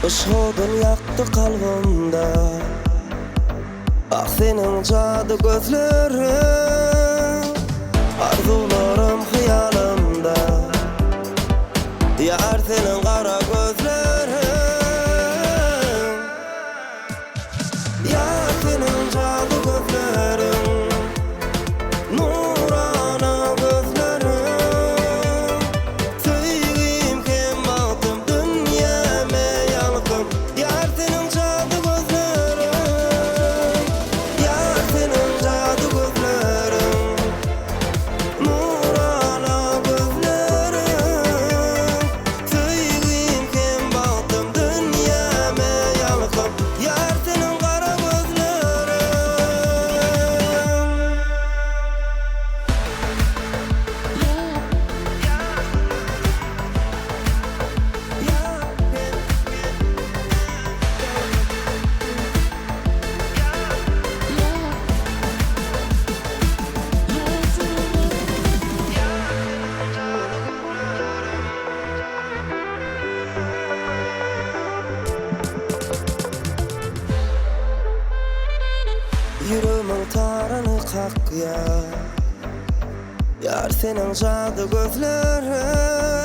Yşk odun ýakdy kalbymda. Ah seniň jady gözleriň Arzuwlarym hyýalymda Ýar seniň gara gözleriň Ýar seniň jady gözleriň Nurana gözleriň Söýgim hem bagtym dünýäme ýalkym Ýar seniň jady gözleriň Ýar seniň jady gözleriň Nurana gözleriň Söýgim hem bagtym dünýäme ýalkym Ýar seniň gara gözleriň. Ýüregimiň taryny kakýar. Ýar seniň jady gözleriň.